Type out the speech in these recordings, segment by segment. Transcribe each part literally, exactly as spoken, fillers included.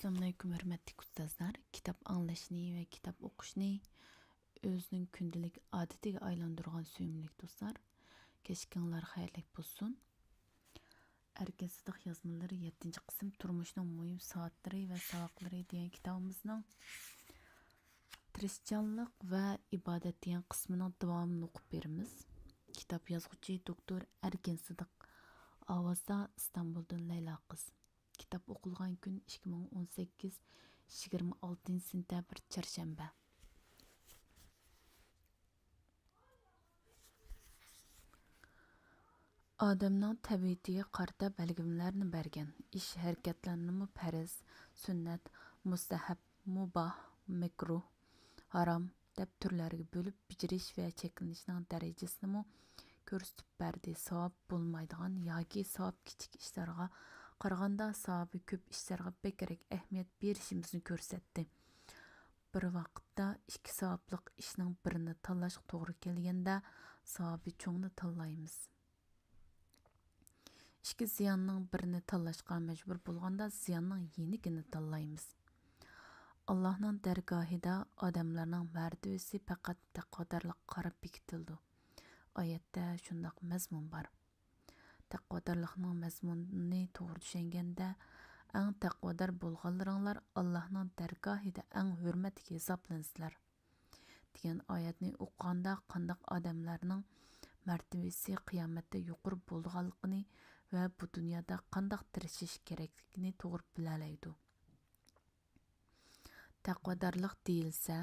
ئەسسالامۇئەلەيكۇم، ھۆرمەتلىك ئۇستازلار! كىتاب ئاڭلاشنى ۋە كىتاب ئوقۇشنى ئۆزىنىڭ كۈندىلىك ئادىتىگە ئايلاندۇرغان سۆيۈملۈك دوستلار، كەچكىڭلار خەيرلىك بولسۇن! ئەركىن سىدىق يازمىلىرى، يەتتىنچى قىسىم، تۇرمۇشنىڭ مۇھىم سائەتلىرى ۋە ساۋاقلىرى دېگەن كىتابىمىزنىڭ تىرىشچانلىق ۋە ئىبادەت دېگەن قىسمىنىڭ داۋامىنى ئوقۇپ بېرىمىز. كىتاب يازغۇچى دوكتور ئەركىن سىدىق. ئاۋازدا ئىستانبۇلدىن لەيلا قىز. كىتاب ئوقۇلغان كۈن ئىككى مىڭ ئون سەككىز، يىگىرمە ئالتىنچى سېنتەبىر، چارشەنبە. ئادەمنىڭ تەبىئىتىگە قارىتا بەلگىلىمىلەرنى بەرگەن. ئىش-ھەرىكەتلەرنىمۇ پەرز، سۈننەت، مۇستەھەب، مۇباھ، مەكرۇھ، ھارام دەپ تۈرلەرگە بۆلۈپ بېجىرىش ۋە چەكلىنىشنىڭ دەرىجىسىنىمۇ كۆرسىتىپ بەردى. ساۋاب بولمايدىغان ياكى ساۋاب كىچىك ئىشلارغا قارىغاندا ساۋابى كۆپ ئىشلارغا بەكرەك ئەھمىيەت بېرىشىمىزنى كۆرسەتتى. بىر ۋاقىتتا ئىككى ساۋابلىق ئىشنىڭ بىرىنى تاللاشقا توغرا كەلگەندە، ساۋابى چوڭنى تاللايمىز. ئىككى زىياننىڭ بىرىنى تاللاشقا مەجبۇر بولغاندا، زىياننىڭ يېنىكىنى تاللايمىز. ئاللاھنىڭ دەرگاھىدا ئادەملەرنىڭ مەرتىۋىسى پەقەت تەقۋادارلىققا قاراپ بېكىتىلىدۇ. ئايەتتە شۇنداق مەزمۇن بار. تەقۋادارلىقنىڭ مەزمۇنىنى توغرا چۈشەنگەندە، ئەڭ تەقۋادار بولغانلىرىڭلار ئاللاھنىڭ دەرگاھىدا ئەڭ ھۆرمەتلىك ھېسابلىنىسىلەر، دېگەن ئايەتنى ئوقۇغاندا، قانداق ئادەملەرنىڭ مەرتىۋىسى قىيامەتتە يۇقىرى بولىدىغانلىقىنى ۋە بۇ دۇنيادا قانداق تىرىشىش كېرەكلىكىنى توغرا بىلەلەيدۇ. تەقۋادارلىق دېيىلسە،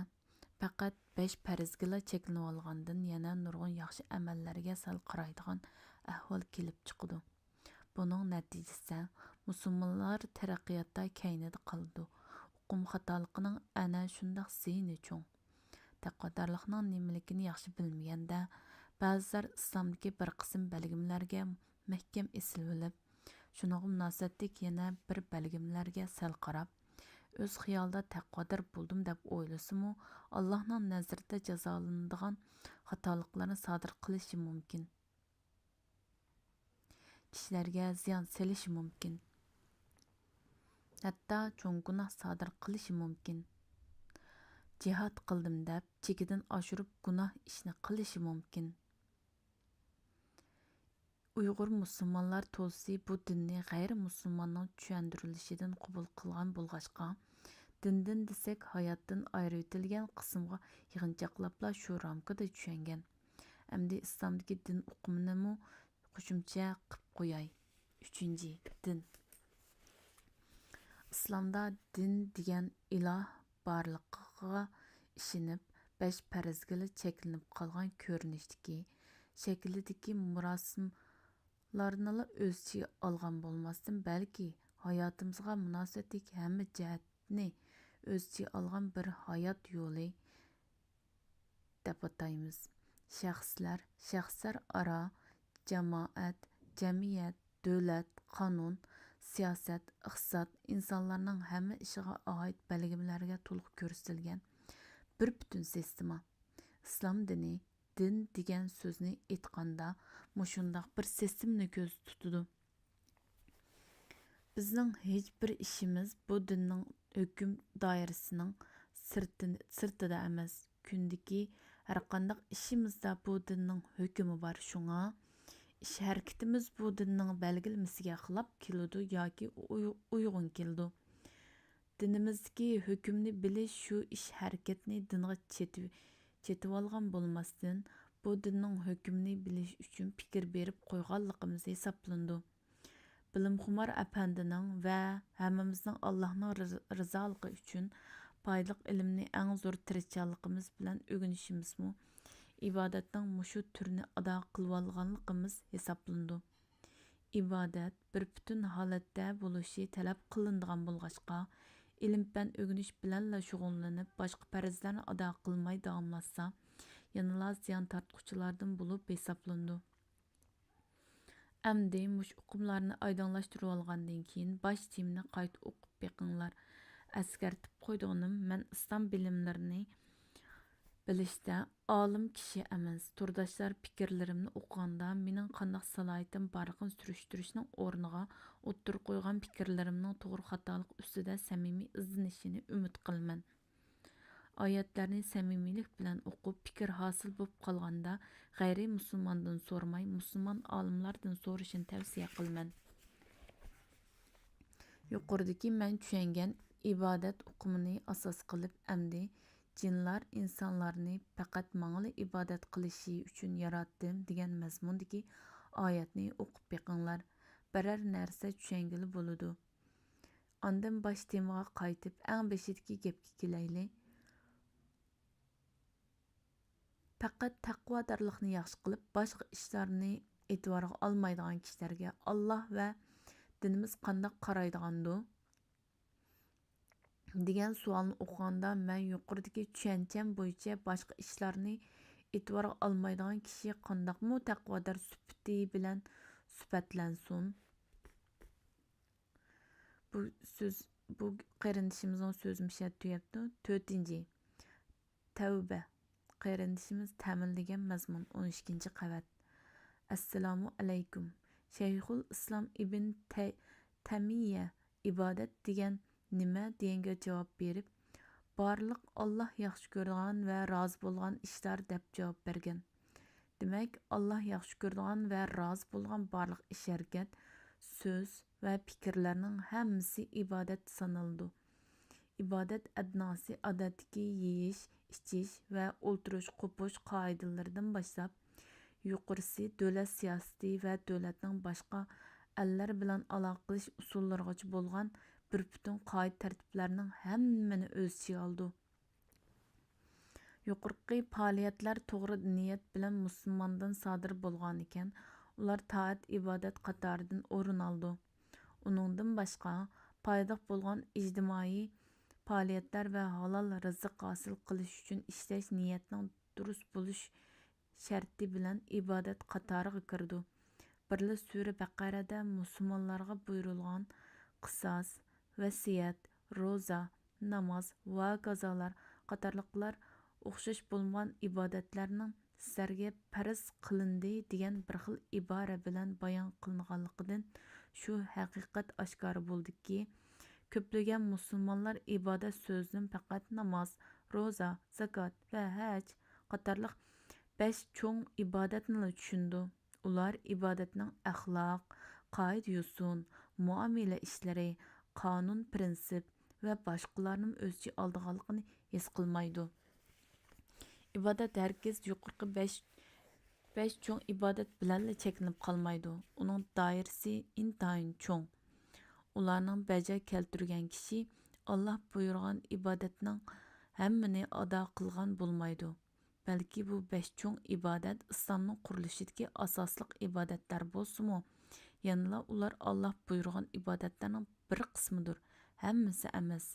پەقەت بەش پەرزگىلا چەكلىنىۋالغاندىن يەنە نۇرغۇن ياخشى ئەمەللەرگە سەل قارايدىغان ئەھۋال كېلىپ چىقىدۇ. بۇنىڭ نەتىجىسىدە مۇسۇلمانلار تەرەققىياتتا كەينىدە قالىدۇ. ئۇقۇم خاتالىقىنىڭ ئەنە شۇنداق زىيىنى چوڭ. تەقۋادارلىقنىڭ نېمىلىكىنى ياخشى بىلمىگەندە، بەزىلەر ئىسلامدىكى بىر قىسىم بەلگىلىمىلەرگە مەھكەم ئېسىلىۋېلىپ، شۇنىڭغا مۇناسىۋەتلىك يەنە بىر بەلگىلىمىلەرگە سەل قاراپ، ئۆز خىيالىدا تەقۋادار بولدۇم دەپ ئويلىسىمۇ، ئاللاھنىڭ نەزىرىدە جازالىنىدىغان خاتالىقلارنى سادىر قىلىشى مۇمكىن. كىشىلەرگە زىيان سېلىشى مۇمكىن. ھەتتا چوڭ گۇناھ سادىر قىلىشى مۇمكىن. جىھاد قىلدىم دەپ، چېكىدىن ئاشۇرۇپ گۇناھ ئىشنى قىلىشى مۇمكىن. ئۇيغۇر مۇسۇلمانلار تولىسى بۇ دىننى غەيرىي مۇسۇلماننىڭ چۈشەندۈرۈلۈشىدىن قوبۇل قىلغان بولغاچقا، دىندىن دېسەك، ھاياتتىن ئايرىۋېتىلگەن قىسىمغا يىغىنچاقلاپلا شۇ رامكىدا چۈشەنگەن. ئەمدى ئىسلامدىكى دىن ئۇقۇمىنىمۇ قوشۇمچە قىپ قوياي. ئۈچىنچى، دىن. ئىسلامدا دىن دېگەن ئىلاھ بارلىقىغا ئىشىنىپ، بەش پەرزگىلا چەكلىنىپ قالغان كۆرۈنۈشتىكى، شەكلىدىكى مۇراسىملارنىلا ئۆز ئىچىگە ئالغان بولماستىن، بەلكى ھاياتىمىزغا مۇناسىۋەتلىك ھەممە جەھەتنى ئۆز ئىچىگە ئالغان بىر ھايات يولى، دەپ ئاتايمىز. شەخسلەر، شەخسلەر ئارا، جامائەت، جەمئىيەت، دۆلەت، قانۇن، سىياسەت، ئىقتىساد، ئىنسانلارنىڭ ھەممە ئىشىغا ئائىت بەلگىلىمىلەرگە تولۇق كۆرسىتىلگەن بىر پۈتۈن سىستېما. ئىسلام دىنى دىن دېگەن سۆزنى ئېيتقاندا، مۇشۇنداق بىر سىستېمىنى كۆزدە تۇتىدۇ. بىزنىڭ ھېچبىر ئىشىمىز بۇ دىننىڭ ھۆكۈم دائىرىسىنىڭ سىرتىن-، سىرتىدا ئەمەس. كۈندىكى ھەرقانداق ئىشىمىزدا بۇ دىننىڭ ھۆكمى بار. شۇڭا ئىش-ھەرىكىتىمىز بۇ دىننىڭ بەلگىلىمىسىگە خىلاپ كېلىدۇ ياكى ئۇي-، ئۇيغۇن كېلىدۇ. دىنىمىزدىكى ھۆكۈمنى بىلىش شۇ ئىش-ھەرىكەتنى دىنغا چېتىۋ-، چېتىۋالغان بولماستىن، بۇ دىننىڭ ھۆكمىنى بىلىش ئۈچۈن پىكىر بېرىپ قويغانلىقىمىز ھېسابلىنىدۇ. بىلىمخۇمار ئەپەندىنىڭ ۋە ھەممىمىزنىڭ ئاللاھنىڭ رىز-، رىزالىقى ئۈچۈن پايدىلىق ئىلىمنى ئەڭ زور تىرىشچانلىقىمىز بىلەن ئۆگىنىشىمىزمۇ ئىبادەتنىڭ مۇشۇ تۈرىنى ئادا قىلىۋالغانلىقىمىز ھېسابلىنىدۇ. ئىبادەت بىر پۈتۈن ھالەتتە بولۇشى تەلەپ قىلىنىدىغان بولغاچقا، ئىلىم-پەن ئۆگىنىش بىلەنلا شۇغۇللىنىپ، باشقا پەرزلەرنى ئادا قىلماي داۋاملاشسا، يەنىلا زىيان تارتقۇچىلاردىن بولۇپ ھېسابلىنىدۇ. ئەمدى مۇشۇ ئۇقۇملارنى ئايدىڭلاشتۇرۇۋالغاندىن كېيىن، باش تېمىنى قايتا ئوقۇپ بېقىڭلار. ئەسكەرتىپ قويىدىغىنىم، مەن ئىسلام بىلىملىرىنى بىلىشتە، ئالىم كىشى ئەمەس. تورداشلار پىكىرلىرىمنى ئوقۇغاندا، مېنىڭ قانداق سالاھىيىتىم بارلىقىنى سۈرۈشتۈرۈشنىڭ ئورنىغا، ئوتتۇرىغا قويغان پىكىرلىرىمنىڭ توغرا خاتالىقى ئۈستىدە سەمىمىي ئىزدىنىشىنى ئۈمىد قىلىمەن. ئايەتلەرنى سەمىمىيلىك بىلەن ئوقۇپ، پىكىر ھاسىل بولۇپ قالغاندا، غەيرىي مۇسۇلماندىن سورىماي، مۇسۇلمان ئالىملاردىن سورىشىنى تەۋسىيە قىلىمەن. يۇقىرىدىكى مەن چۈشەنگەن ئىبادەت ئۇقۇمىنى ئاساس قىلىپ، ئەمدى جىنلار ئىنسانلارنى پەقەت ماڭىلا ئىبادەت قىلىشى ئۈچۈن ياراتتىم دېگەن مەزمۇندىكى ئايەتنى ئوقۇپ بېقىڭلار. بىرەر نەرسە چۈشەنگىلى بولىدۇ. ئاندىن باش تېمىغا قايتىپ، ئەڭ بېشىدىكى گەپكە كېلەيلى. پەقەت تەقۋادارلىقنى ياخشى قىلىپ، باشقا ئىشلارنى ئېتىبارغا ئالمايدىغان كىشىلەرگە ئاللا ۋە دىنىمىز قانداق قارايدىغاندۇ؟ دېگەن سوئالنى ئوقۇغاندا، مەن يۇقىرىدىكى چۈشەنچەم بويىچە باشقا ئىشلارنى ئېتىبارغا ئالمايدىغان كىشى قانداقمۇ تەقۋادار سۈپىتى بىلەن سۈپەتلەنسۇن؟ بۇ سۆز، بۇ قېرىندىشىمىزنىڭ سۆزى مۇشۇ يەردە تۈگەپتۇ. تۆتىنچى، تەۋبە. قېرىندىشىمىز تەمىنلىگەن مەزمۇن، ئون ئىككىنچى قەۋەت. ئەسسالامۇ ئەلەيكۇم. شەيخۇل ئىسلام ئىبن تەي-، تەيمىيە ئىبادەت دېگەن نېمە؟ دېگەنگە جاۋاب بېرىپ، بارلىق ئاللا ياخشى كۆرىدىغان ۋە رازى بولغان ئىشلار دەپ جاۋاب بەرگەن. دېمەك، ئاللا ياخشى كۆرىدىغان ۋە رازى بولغان بارلىق ئىش-ھەرىكەت، سۆز ۋە پىكىرلەرنىڭ ھەممىسى ئىبادەت سانىلىدۇ. ئىبادەت ئەدناسى ئادەتتىكى يېيىش، ئىچىش ۋە ئولتۇرۇش، قوپۇش قائىدىلىرىدىن باشلاپ، يۇقىرىسى دۆلەت سىياسىتى ۋە دۆلەتنىڭ باشقا ئەللەر بىلەن ئالاقە قىلىش ئۇسۇللىرىغىچە بولغان بىر پۈتۈن قائىدە-تەرتىپلەرنىڭ ھەممىنى ئۆز ئىچىگە ئالىدۇ. يۇقىرىقى پائالىيەتلەر توغرا نىيەت بىلەن مۇسۇلماندىن سادىر بولغانىكەن، ئۇلار تائەت-ئىبادەت قاتارىدىن ئورۇن ئالىدۇ. ئۇنىڭدىن باشقا، پايدىلىق بولغان ئىجتىمائىي پائالىيەتلەر ۋە ھالال رىزىق ھاسىل قىلىش ئۈچۈن ئىشلەش نىيەتنىڭ دۇرۇس بولۇش شەرتى بىلەن ئىبادەت قاتارىغا كىرىدۇ. بىرلا سۈرە بەقەرەدە مۇسۇلمانلارغا بۇيرۇلغان قىساس، ۋەسىيەت، روزا، ناماز ۋە قازالار قاتارلىقلار ئوخشاش بولمىغان ئىبادەتلەرنىڭ سىلەرگە پەرز قىلىندى دېگەن بىر خىل ئىبارە بىلەن بايان قىلىنغانلىقىدىن شۇ ھەقىقەت ئاشكارا بولدىكى، كۆپلىگەن مۇسۇلمانلار ئىبادەت سۆزىدىن پەقەت ناماز، روزا، زاكات ۋە ھەج قاتارلىق بەش چوڭ ئىبادەتنىلا چۈشىنىدۇ. ئۇلار ئىبادەتنىڭ ئەخلاق، قائىدە-يوسۇن، مۇئامىلە ئىشلىرى، قانۇن-پىرىنسىپ ۋە باشقىلارنىمۇ ئۆز ئىچىگە ئالىدىغانلىقىنى ھېس قىلمايدۇ. ئىبادەت ھەرگىز يۇقىرىقى بەش، بەش چوڭ ئىبادەت بىلەنلا چەكلىنىپ قالمايدۇ. ئۇنىڭ دائىرىسى ئىنتايىن چوڭ. ئۇلارنىڭ بەجا كەلتۈرگەن كىشى ئاللا بۇيرۇغان ئىبادەتنىڭ ھەممىنى ئادا قىلغان بولمايدۇ. بەلكى بۇ بەش چوڭ ئىبادەت ئىسلامنىڭ قۇرۇلۇشىدىكى ئاساسلىق ئىبادەتلەر بولسىمۇ، يەنىلا ئۇلار ئاللا بۇيرۇغان ئىبادەتلەرنىڭ بىر قىسمىدۇر، ھەممىسى ئەمەس.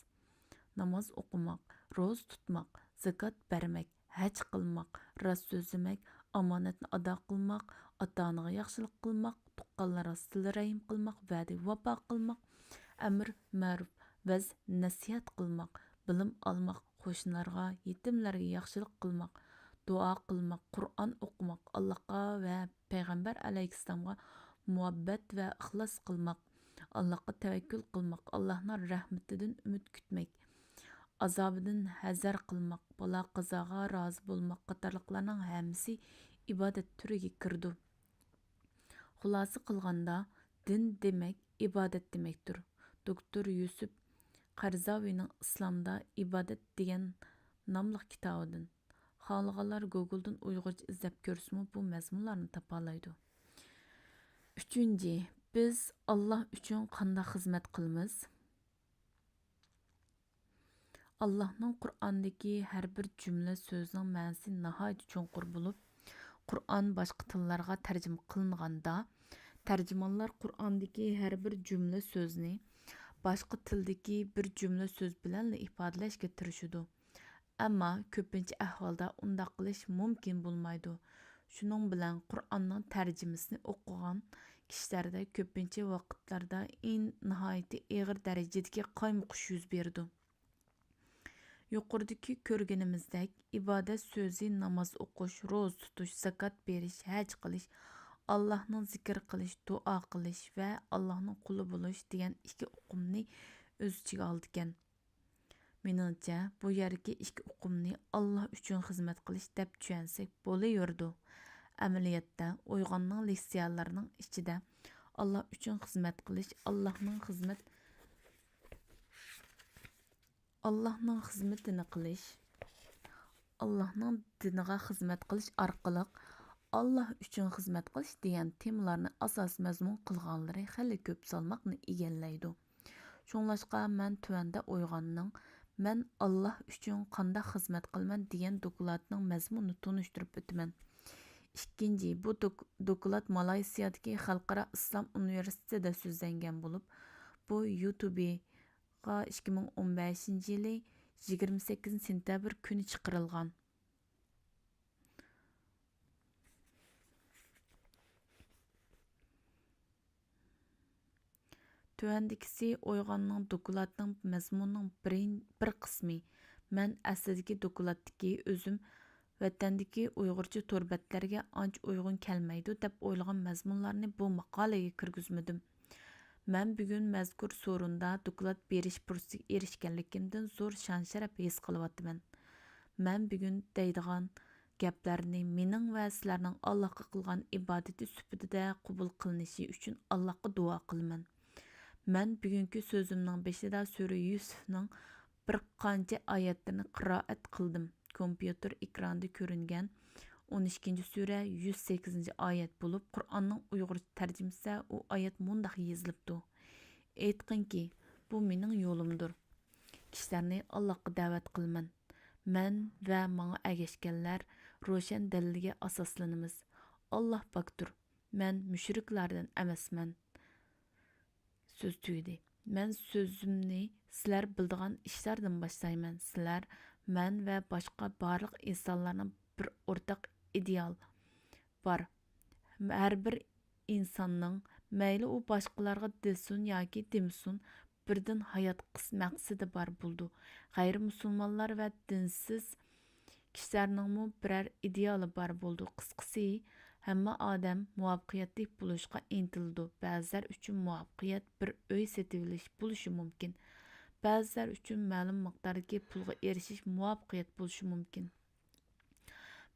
ناماز ئوقۇماق، روزا تۇتماق، زاكات بەرمەك، ھەج قىلماق، راست سۆزلىمەك، ئامانەتنى ئادا قىلماق، ئاتا-ئانىغا ياخشىلىق قىلماق، تۇغقانلارغا سىلە-رەھىم قىلماق، ۋەدىگە ۋاپا قىلماق، ئەمر مەرۇپ، ۋەز نەسىھەت قىلماق، بىلىم ئالماق، قوشنىلارغا، يېتىملەرگە ياخشىلىق قىلماق، دۇئا قىلماق، قۇرئان ئوقۇماق، ئاللاغا ۋە پەيغەمبەر ئەلەيھىسسالامغا مۇھەببەت ۋە ئىخلاس قىلماق، ئاللاغا تەۋەككۈل قىلماق، ئاللانىڭ رەھمىتىدىن ئۈمىد كۈتمەك، ئازابىدىن ھەزەر قىلماق، بالا-قازاغا رازى بولماق قاتارلىقلارنىڭ ھەممىسى ئىبادەت تۈرىگە كىرىدۇ. خۇلاسە قىلغاندا، دىن دېمەك ئىبادەت دېمەكتۇر. دوكتور يۈسۈپ قەرزاۋىنىڭ ئىسلامدا ئىبادەت دېگەن ناملىق كىتابىدىن. خالىغانلار گوگولدىن ئۇيغۇرچە ئىزدەپ كۆرسىمۇ بۇ مەزمۇنلارنى تاپالايدۇ. ئۈچىنچى، بىز ئاللا ئۈچۈن قانداق خىزمەت قىلىمىز؟ ئاللاھنىڭ قۇرئاندىكى ھەر بىر جۈملە سۆزىنىڭ مەنىسى ناھايىتى چوڭقۇر بولۇپ، قۇرئان باشقا تىللارغا تەرجىمە قىلىنغاندا، تەرجىمانلار قۇرئاندىكى ھەر بىر جۈملە سۆزنى باشقا تىلدىكى بىر جۈملە سۆز بىلەنلا ئىپادىلەشكە تىرىشىدۇ. ئەمما كۆپىنچە ئەھۋالدا ئۇنداق قىلىش مۇمكىن بولمايدۇ. شۇنىڭ بىلەن قۇرئاننىڭ تەرجىمىسىنى ئوقۇغان كىشىلەردە كۆپىنچە ۋاقىتلاردا ئىن-، ناھايىتى ئېغىر دەرىجىدىكى قايمۇقۇش يۈز بېرىدۇ. يۇقىرىدىكى كۆرگىنىمىزدەك، ئىبادەت سۆزى ناماز ئوقۇش، روزا تۇتۇش، زاكات بېرىش، ھەج قىلىش، ئاللاھنىڭ زىكرى قىلىش، دۇئا قىلىش ۋە ئاللاھنىڭ قۇلى بولۇش دېگەن ئىككى ئۇقۇمنى ئۆز ئىچىگە ئالىدىكەن. مېنىڭچە، بۇ يەردىكى ئىككى ئۇقۇمنى ئاللا ئۈچۈن خىزمەت قىلىش دەپ چۈشەنسەك بولۇۋېرىدۇ. ئەمەلىيەتتە، ئويغاننىڭ لېكسىيەلىرىنىڭ ئىچىدە ئاللا ئۈچۈن خىزمەت قىلىش، ئاللاھنىڭ خىزمەت، ئاللاھنىڭ خىزمىتىنى قىلىش، ئاللاھنىڭ دىنىغا خىزمەت قىلىش ئارقىلىق ئاللا ئۈچۈن خىزمەت قىلىش دېگەن تېمىلارنى ئاساسىي مەزمۇن قىلغانلىرى خېلى كۆپ سالماقنى ئىگىلەيدۇ. شۇڭلاشقا مەن تۆۋەندە ئويغاننىڭ مەن ئاللا ئۈچۈن قانداق خىزمەت قىلىمەن دېگەن دوكلاتىنىڭ مەزمۇنىنى تونۇشتۇرۇپ ئۆتىمەن. ئىككىنچى، بۇ دوك-، دوكلات مالايسىيادىكى خەلقئارا ئىسلام ئۇنىۋېرسىتېتىدا سۆزلەنگەن بولۇپ، بۇ يۇتۇبىغا ئىككى مىڭ ئون بەشىنچى يىلى يىگىرمە سەككىزىنچى سېنتەبىر كۈنى چىقىرىلغان. تۆۋەندىكىسى ئويغاننىڭ دوكلاتىنىڭ مەزمۇنىنىڭ بىرىن-، بىر قىسمى. مەن ئەسلىدىكى دوكلاتتىكى ئۆزۈم ۋەتەندىكى ئۇيغۇرچە تور بەتلەرگە ئانچە ئۇيغۇن كەلمەيدۇ دەپ ئويلىغان مەزمۇنلارنى بۇ ماقالىگە كىرگۈزمىدىم. مەن بۈگۈن مەزكۇر سورۇندا دوكلات بېرىش پۇرسىتىگە ئېرىشكەنلىكىمدىن زور شان-شەرەپ ھېس قىلىۋاتىمەن. مەن بۈگۈن دەيدىغان گەپلەرنى مېنىڭ ۋە سىلەرنىڭ ئاللاھقا قىلغان ئىبادىتى سۈپىتىدە قوبۇل قىلىنىشى ئۈچۈن ئاللاھقا دۇئا قىلىمەن. مەن بۈگۈنكى سۆزۈمنىڭ بېشىدا سۈرە يۈسۈفنىڭ بىر قانچە ئايەتلىرىنى قىرائەت قىلدىم. كومپيۇتېر ئېكرانىدا كۆرۈنگەن ئون ئىككىنچى سۈرە يۈز سەككىزىنچى ئايەت بولۇپ، قۇرئاننىڭ ئۇيغۇرچە تەرجىمىسىدە ئۇ ئايەت مۇنداق يېزىلىپتۇ: ئېيتقىنكى، بۇ مېنىڭ يولۇمدۇر. كىشىلەرنى ئاللاھقا دەۋەت قىلىمەن. مەن ۋە ماڭا ئەگەشكەنلەر روشەن دەلىلگە ئاساسلىنىمىز. ئاللاھ پاكتۇر، مەن مۇشرىكلاردىن ئەمەسمەن. سۆز تۈگىدى. مەن سۆزۈمنى سىلەر بىلىدىغان ئىشلاردىن باشلايمەن. سىلەر، مەن ۋە باشقا بارلىق ئىنسانلارنىڭ بىر ئورتاق ئىدېئال بار. ھەر بىر ئىنساننىڭ، مەيلى ئۇ باشقىلارغا دېسۇن ياكى دېمىسۇن، بىردىن ھايات قىس-، مەقسىتى بار بولىدۇ. غەيرىي مۇسۇلمانلار ۋە دىنسىز كىشىلەرنىڭمۇ بىرەر ئىدېئالى بار بولىدۇ. قىسقىسى، ھەممە ئادەم مۇۋەپپەقىيەتلىك بولۇشقا ئىنتىلىدۇ. بەزىلەر ئۈچۈن مۇۋەپپەقىيەت بىر ئۆي سېتىۋېلىش بولۇشى مۇمكىن. بەزىلەر ئۈچۈن مەلۇم مىقداردىكى پۇلغا ئېرىشىش مۇۋەپپەقىيەت بولۇشى مۇمكىن.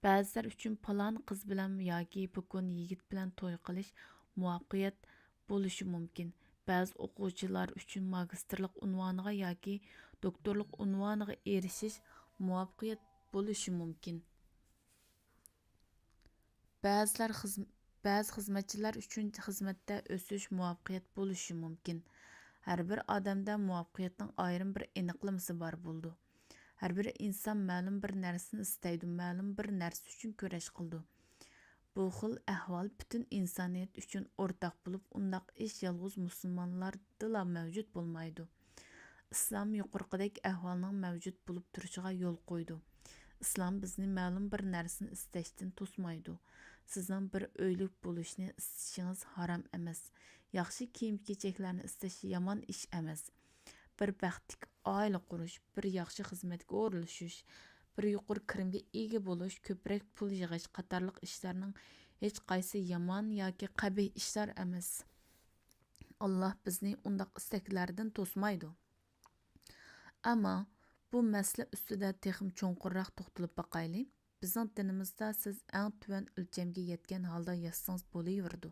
بەزىلەر ئۈچۈن پالان قىز بىلەن ياكى پوكون يىگىت بىلەن توي قىلىش مۇۋەپپەقىيەت بولۇشى مۇمكىن. بەزى ئوقۇغۇچىلار ئۈچۈن ماگىستىرلىق ئۇنۋانىغا ياكى دوكتورلۇق ئۇنۋانىغا ئېرىشىش مۇۋەپپەقىيەت بولۇشى مۇمكىن. بەزىلەر خىز-، بەزى خىزمەتچىلەر ئۈچۈن خىزمەتتە ئۆسۈش مۇۋەپپەقىيەت بولۇشى مۇمكىن. ھەر بىر ئادەمدە مۇۋەپپەقىيەتنىڭ ئايرىم بىر ئېنىقلىمىسى بار بولىدۇ. ھەر بىر ئىنسان مەلۇم بىر نەرسىنى ئىستەيدۇ، مەلۇم بىر نەرسە ئۈچۈن كۈرەش قىلىدۇ. بۇ خىل ئەھۋال پۈتۈن ئىنسانىيەت ئۈچۈن ئورتاق بولۇپ، ئۇنداق ئىش يالغۇز مۇسۇلمانلاردىلا مەۋجۇت بولمايدۇ. ئىسلام يۇقىرىقىدەك ئەھۋالنىڭ مەۋجۇت بولۇپ تۇرۇشىغا يول قويىدۇ. ئىسلام بىزنى مەلۇم بىر نەرسىنى ئىستەشتىن توسمايدۇ. سىزنىڭ بىر ئۆيلۈك بولۇشنى ئىستىشىڭىز ھارام ئەمەس. ياخشى كىيىم-كېچەكلەرنى ئىستەش يامان ئىش ئەمەس. بىر بەختلىك ئائىلە قۇرۇش، بىر ياخشى خىزمەتكە ئورۇنلىشىش، بىر يۇقىرى كىرىمگە ئىگە بولۇش، كۆپرەك پۇل يىغىش قاتارلىق ئىشلارنىڭ ھېچقايسى يامان ياكى قەبىھ ئىشلار ئەمەس. ئاللاھ بىزنى ئۇنداق ئىستەكلەردىن توسمايدۇ. ئەمما بۇ مەسىلە ئۈستىدە تېخىمۇ چوڭقۇرراق توختىلىپ باقايلى. بىزنىڭ دىنىمىزدا سىز ئەڭ تۆۋەن ئۆلچەمگە يەتكەن ھالدا ياشىسىڭىز بولۇۋېرىدۇ.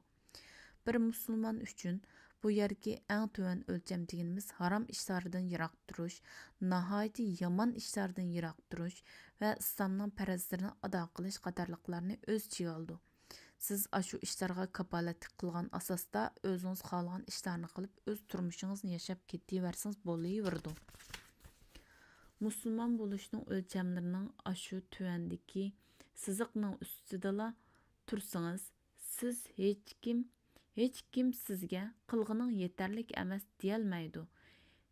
بىر مۇسۇلمان ئۈچۈن بۇ يەردىكى ئەڭ تۆۋەن ئۆلچەم دېگىنىمىز ھارام ئىشلاردىن يىراق تۇرۇش، ناھايىتى يامان ئىشلاردىن يىراق تۇرۇش ۋە ئىسلامنىڭ پەرزلىرىنى ئادا قىلىش قاتارلىقلارنى ئۆز ئىچىگە ئالىدۇ. سىز ئاشۇ ئىشلارغا كاپالەتلىك قىلغان ئاساستا ئۆزىڭىز خالىغان ئىشلارنى قىلىپ، ئۆز تۇرمۇشىڭىزنى ياشاپ كېتىۋەرسىڭىز بولۇۋېرىدۇ. مۇسۇلمان بولۇشنىڭ ئۆلچەملىرىنىڭ ئاشۇ تۆۋەندىكى سىزىقنىڭ ئۈستىدىلا تۇرسىڭىز، سىز ھېچكىم، ھېچكىم سىزگە قىلغىنىڭ يېتەرلىك ئەمەس دېيەلمەيدۇ.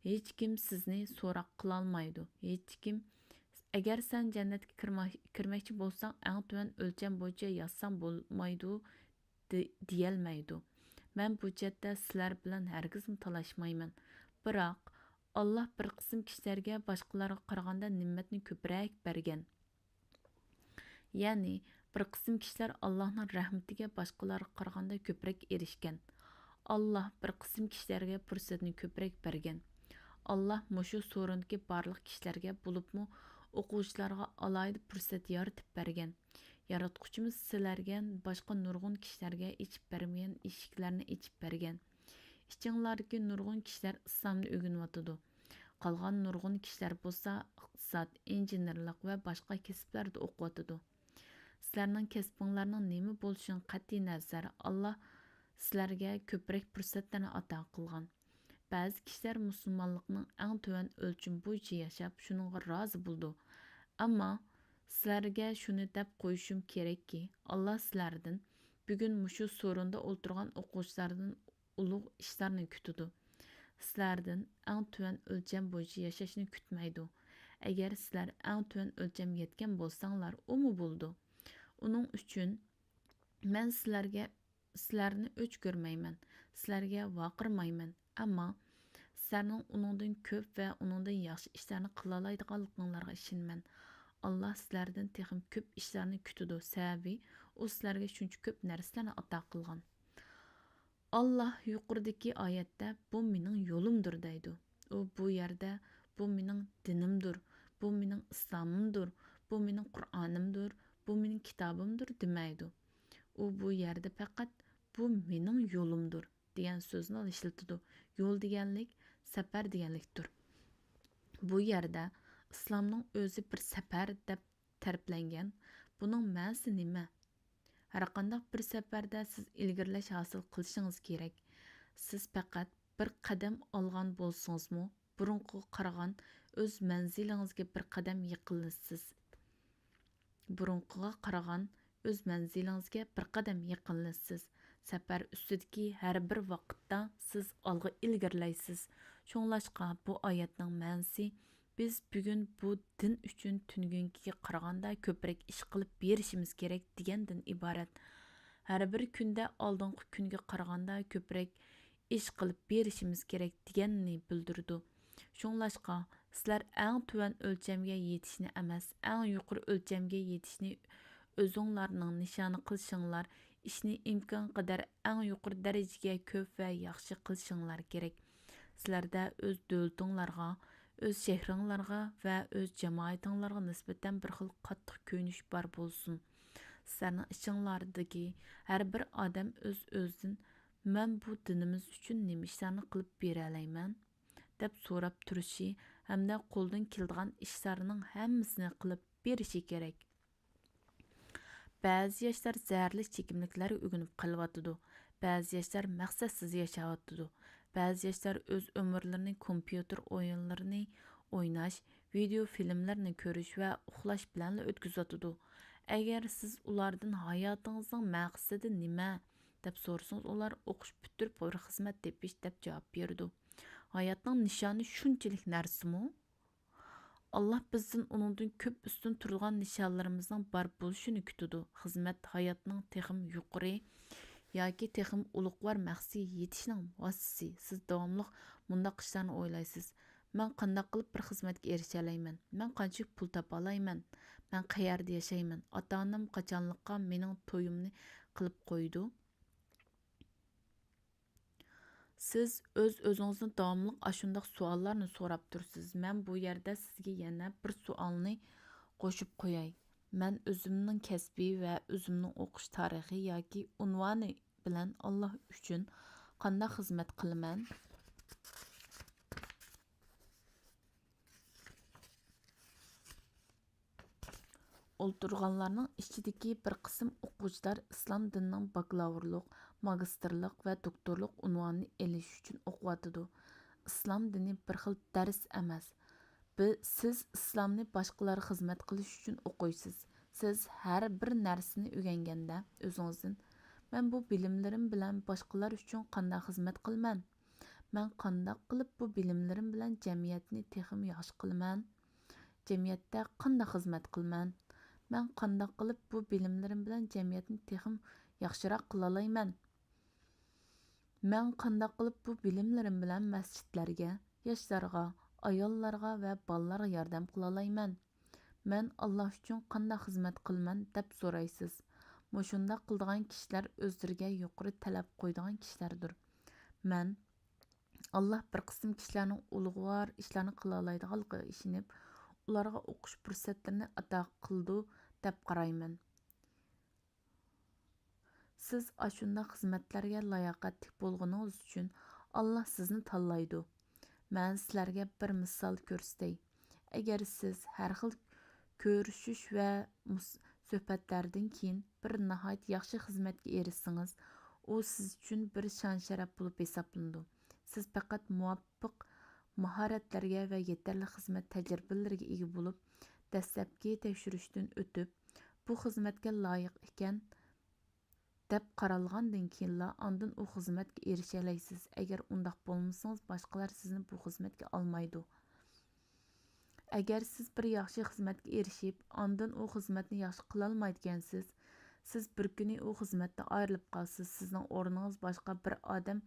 ھېچكىم سىزنى سوراق قىلالمايدۇ. ھېچكىم، ئەگەر سەن جەننەتكە كىرمە-، كىرمەكچى بولساڭ، ئەڭ تۆۋەن ئۆلچەم بويىچە يازساڭ بولمايدۇ، دې-، دېيەلمەيدۇ. مەن بۇ جەھەتتە سىلەر بىلەن ھەرگىزمۇ تالاشمايمەن. بىراق، ئاللاھ بىر قىسىم كىشىلەرگە باشقىلارغا قارىغاندا نېمەتنى كۆپرەك بەرگەن. يەنى، بىر قىسىم كىشىلەر ئاللاھنىڭ رەھمىتىگە باشقىلارغا قارىغاندا كۆپرەك ئېرىشكەن. ئاللاھ بىر قىسىم كىشىلەرگە پۇرسەتنى كۆپرەك بەرگەن. ئاللاھ مۇشۇ سورۇندىكى بارلىق كىشىلەرگە، بولۇپمۇ ئوقۇغۇچىلارغا ئالاھىدە پۇرسەت يارىتىپ بەرگەن. ياراتقۇچىمىز سىلەرگە باشقا نۇرغۇن كىشىلەرگە ئېچىپ بەرمىگەن ئىشىكلەرنى ئېچىپ بەرگەن. ئىچىڭلاردىكى نۇرغۇن كىشىلەر ئىسلامنى ئۆگىنىۋاتىدۇ. قالغان نۇرغۇن كىشىلەر بولسا ئىقتىساد، ئىنژېنېرلىق ۋە باشقا كەسىپلەردە ئوقۇۋاتىدۇ. سىلەرنىڭ كەسپىڭلارنىڭ نېمە بولۇشىدىن قەتئىينەزەر، ئاللاھ سىلەرگە كۆپرەك پۇرسەتلەرنى ئاتا قىلغان. بەزى كىشىلەر مۇسۇلمانلىقنىڭ ئەڭ تۆۋەن ئۆلچىمى بويىچە ياشاپ، شۇنىڭغا رازى بولىدۇ. ئەمما سىلەرگە شۇنى دەپ قويۇشۇم كېرەككى، ئاللاھ سىلەردىن، بۈگۈن مۇشۇ سورۇندا ئولتۇرغان ئوقۇغۇچىلاردىن ئۇلۇغ ئىشلارنى كۈتىدۇ. سىلەردىن ئەڭ تۆۋەن ئۆلچەم بويىچە ياشاشنى كۈتمەيدۇ. ئەگەر سىلەر ئەڭ تۆۋەن ئۆلچەمگە يەتكەن بولساڭلار، ئۇمۇ بولىدۇ. ئۇنىڭ ئۈچۈن مەن سىلەرگە، سىلەرنى ئۆچ كۆرمەيمەن، سىلەرگە ۋارقىرىمايمەن، ئەمما سىلەرنىڭ ئۇنىڭدىن كۆپ ۋە ئۇنىڭدىن ياخشى ئىشلارنى قىلالايدىغانلىقىڭلارغا ئىشىنىمەن. ئاللاھ سىلەردىن تېخىمۇ كۆپ ئىشلارنى كۈتىدۇ، سەۋەبى ئۇ سىلەرگە شۇنچە كۆپ نەرسىلەرنى ئاتا قىلغان. ئاللاھ يۇقىرىدىكى ئايەتتە، «بۇ مېنىڭ يولۇمدۇر» دەيدۇ. ئۇ بۇ يەردە، «بۇ مېنىڭ دىنىمدۇر، بۇ مېنىڭ ئىسلامىمدۇر، بۇ مېنىڭ قۇرئانىمدۇر، بۇ مېنىڭ كىتابىمدۇر» دېمەيدۇ. ئۇ بۇ يەردە پەقەت، «بۇ مېنىڭ يولۇمدۇر» دېگەن سۆزنى ئىشلىتىدۇ. يول دېگەنلىك سەپەر دېگەنلىكتۇر. بۇ يەردە ئىسلامنىڭ ئۆزى بىر سەپەر دەپ تەرىپلەنگەن. بۇنىڭ مەنىسى نېمە؟ ھەرقانداق بىر سەپەردە سىز ئىلگىرىلەش ھاسىل قىلىشىڭىز كېرەك. سىز پەقەت بىر قەدەم ئالغان بولسىڭىزمۇ، بۇرۇنقىغا قارىغان ئۆز مەنزىلىڭىزگە بىر قەدەم يېقىنلىشىسىز. بۇرۇنقىغا قارىغان ئۆز مەنزىلىڭىزگە بىر قەدەم يېقىنلىشىسىز. سەپەر ئۈستىدىكى ھەر بىر ۋاقىتتا سىز ئالغا ئىلگىرىلەيسىز. شۇڭلاشقا بۇ ئايەتنىڭ مەنىسى، بىز بۈگۈن بۇ دىن ئۈچۈن تۈنۈگۈنكىگە قارىغاندا كۆپرەك ئىش قىلىپ بېرىشىمىز كېرەك دېگەندىن ئىبارەت. ھەر بىر كۈندە ئالدىنقى كۈنگە قارىغاندا كۆپرەك ئىش قىلىپ بېرىشىمىز كېرەك دېگەننى بىلدۈرىدۇ. شۇڭلاشقا، سىلەر ئەڭ تۆۋەن ئۆلچەمگە يېتىشنى ئەمەس، ئەڭ يۇقىرى ئۆلچەمگە يېتىشنى ئۆزۈڭلارنىڭ نىشانى قىلىشىڭلار، ئىشنى ئىمكانقەدەر ئەڭ يۇقىرى دەرىجىگە كۆپ ۋە ياخشى قىلىشىڭلار كېرەك. سىلەردە ئۆز دۆلىتىڭلارغا، ئۆز شەھىرىڭلارغا ۋە ئۆز جامائىتىڭلارغا نىسبەتەن بىر خىل قاتتىق كۆيۈنۈش بار بولسۇن. سىلەرنىڭ ئىچىڭلاردىكى ھەر بىر ئادەم ئۆز-ئۆزىدىن، «مەن بۇ دىنىمىز ئۈچۈن نېمە ئىشلارنى قىلىپ بېرەلەيمەن؟» دەپ سوراپ تۇرۇشى ھەمدە قولىدىن كېلىدىغان ئىشلارنىڭ ھەممىسىنى قىلىپ بېرىشى كېرەك. بەزى ياشلار زەھەرلىك چېكىملىكلەرگە ئۆگىنىپ قېلىۋاتىدۇ. بەزى ياشلار مەقسەتسىز ياشاۋاتىدۇ. بەزى ياشلار ئۆز ئۆمۈرلىرىنى كومپيۇتېر ئويۇنلىرىنى ئويناش، ۋىدېئو فىلىملىرىنى كۆرۈش ۋە ئۇخلاش بىلەنلا ئۆتكۈزۈۋاتىدۇ. ئەگەر سىز ئۇلاردىن «ھاياتىڭىزنىڭ مەقسىتى نېمە؟» دەپ سورىسىڭىز، ئۇلار «ئوقۇش پۈتتۈرۈپ، بىر خىزمەت تېپىش» دەپ جاۋاب بېرىدۇ. ھاياتنىڭ نىشانى شۇنچىلىك نەرسىمۇ؟ ئاللاھ بىزدىن ئۇنىڭدىن كۆپ ئۈستۈن تۇرىدىغان نىشانلىرىمىزنىڭ بار بولۇشىنى كۈتىدۇ. خىزمەت ھاياتنىڭ تېخىمۇ يۇقىرى ياكى تېخىمۇ ئۇلۇغۋار مەقسىتىگە يېتىشنىڭ ۋاسىتىسى. سىز داۋاملىق مۇنداق ئىشلارنى ئويلايسىز: «مەن قانداق قىلىپ بىر خىزمەتكە ئېرىشەلەيمەن؟ مەن قانچىلىك پۇل تاپالايمەن؟ مەن قەيەردە ياشايمەن؟ ئاتا-ئانام قاچانلىققا مېنىڭ تويۇمنى قىلىپ قويىدۇ؟» سىز ئۆز-ئۆزىڭىزنى داۋاملىق ئاشۇنداق سوئاللارنى سوراپ تۇرىسىز. مەن بۇ يەردە سىزگە يەنە بىر سوئالنى قوشۇپ قوياي. مەن ئۆزۈمنىڭ كەسپى ۋە ئۆزۈمنىڭ ئوقۇش تارىخى ياكى ئۇنۋانى بىلەن ئاللاھ ئۈچۈن قانداق خىزمەت قىلىمەن؟ ئولتۇرغانلارنىڭ ئىچىدىكى بىر قىسىم ئوقۇغۇچىلار ئىسلام دىنىنىڭ باكلاۋۇرلۇق، ماگىستىرلىق ۋە دوكتورلۇق ئۇنۋانىنى ئېلىش ئۈچۈن ئوقۇۋاتىدۇ. ئىسلام دىنى بىر خىل دەرس ئەمەس. بى-، سىز ئىسلامنى باشقىلارغا خىزمەت قىلىش ئۈچۈن ئوقۇيسىز. سىز ھەر بىر نەرسىنى ئۆگەنگەندە ئۆزىڭىزدىن، «مەن بۇ بىلىملىرىم بىلەن باشقىلار ئۈچۈن قانداق خىزمەت قىلىمەن؟ مەن قانداق قىلىپ بۇ بىلىملىرىم بىلەن جەمئىيەتنى تېخىمۇ ياخشى قىلىمەن؟» جەمئىيەتتە قانداق خىزمەت قىلىمەن؟ مەن قانداق قىلىپ بۇ بىلىملىرىم بىلەن جەمئىيەتنى تېخىمۇ ياخشىراق قىلالايمەن؟ مەن قانداق قىلىپ بۇ بىلىملىرىم بىلەن مەسچىتلەرگە، ياشلارغا، ئاياللارغا ۋە بالىلارغا ياردەم قىلالايمەن. مەن ئاللا ئۈچۈن قانداق خىزمەت قىلىمەن دەپ سورايسىز. مۇشۇنداق قىلىدىغان كىشىلەر ئۆزلىرىگە يۇقىرى تەلەپ قويىدىغان كىشىلەردۇر. مەن ئاللا بىر قىسىم كىشىلەرنىڭ ئۇلۇغۋار ئىشلارنى قىلالايدىغانلىقىغا ئىشىنىپ، ئۇلارغا ئوقۇش پۇرسەتلىرىنى ئاتا قىلىدۇ دەپ قارايمەن. سىز ئاشۇنداق خىزمەتلەرگە لاياقەتلىك بولغىنىڭىز ئۈچۈن ئاللا سىزنى تاللايدۇ. مەن سىلەرگە بىر مىسال كۆرسىتەي. ئەگەر سىز ھەر خىل كۆرۈشۈش ۋە مۇس-، سۆھبەتلەردىن كېيىن بىر ناھايىتى ياخشى خىزمەتكە ئېرىشسىڭىز، ئۇ سىز ئۈچۈن بىر شان-شەرەپ بولۇپ ھېسابلىنىدۇ. سىز پەقەت مۇۋاپىق ماھارەتلەرگە ۋە يېتەرلىك خىزمەت تەجرىبىلىرىگە ئىگە بولۇپ، دەسلەپكى تەكشۈرۈشتىن ئۆتۈپ، بۇ خىزمەتكە لايىق ئىكەن، دەپ قارالغاندىن كېيىنلا ئاندىن ئۇ خىزمەتكە ئېرىشەلەيسىز. ئەگەر ئۇنداق بولمىسىڭىز، باشقىلار سىزنى بۇ خىزمەتكە ئالمايدۇ. ئەگەر سىز بىر ياخشى خىزمەتكە ئېرىشىپ، ئاندىن ئۇ خىزمەتنى ياخشى قىلالمايدىكەنسىز، سىز بىر كۈنى ئۇ خىزمەتتىن ئايرىلىپ قالسىز، سىزنىڭ ئورنىڭىزنى باشقا بىر ئادەم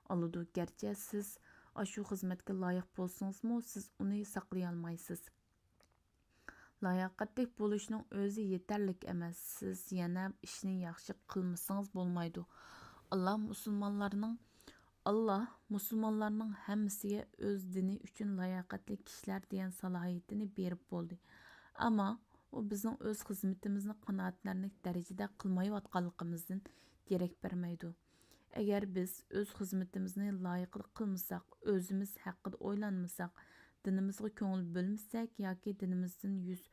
ئالىدۇ. گەرچە سىز ئاشۇ خىزمەتكە لايىق بولسىڭىزمۇ، سىز ئۇنى ساقلىيالمايسىز. لاياقەتلىك بولۇشنىڭ ئۆزى يېتەرلىك ئەمەس، سىز يەنە ئىشنى ياخشى قىلمىسىڭىز بولمايدۇ. ئاللا مۇسۇلمانلارنىڭ، ئاللا مۇسۇلمانلارنىڭ ھەممىسىگە ئۆز دىنى ئۈچۈن لاياقەتلىك كىشىلەر دېگەن سالاھىيىتىنى بېرىپ بولدى. ئەمما ئۇ بىزنىڭ ئۆز خىزمىتىمىزنى قانائەتلەنەرلىك دەرىجىدە قىلمايۋاتقانلىقىمىزدىن دېرەك بەرمەيدۇ. ئەگەر بىز ئۆز خىزمىتىمىزنى لايىقىدا قىلمىساق، ئۆزىمىز ھەققىدە ئويلانمىساق، دىنىمىزغا كۆڭۈل بۆلمىسەك ياكى دىنىمىزدىن يۈز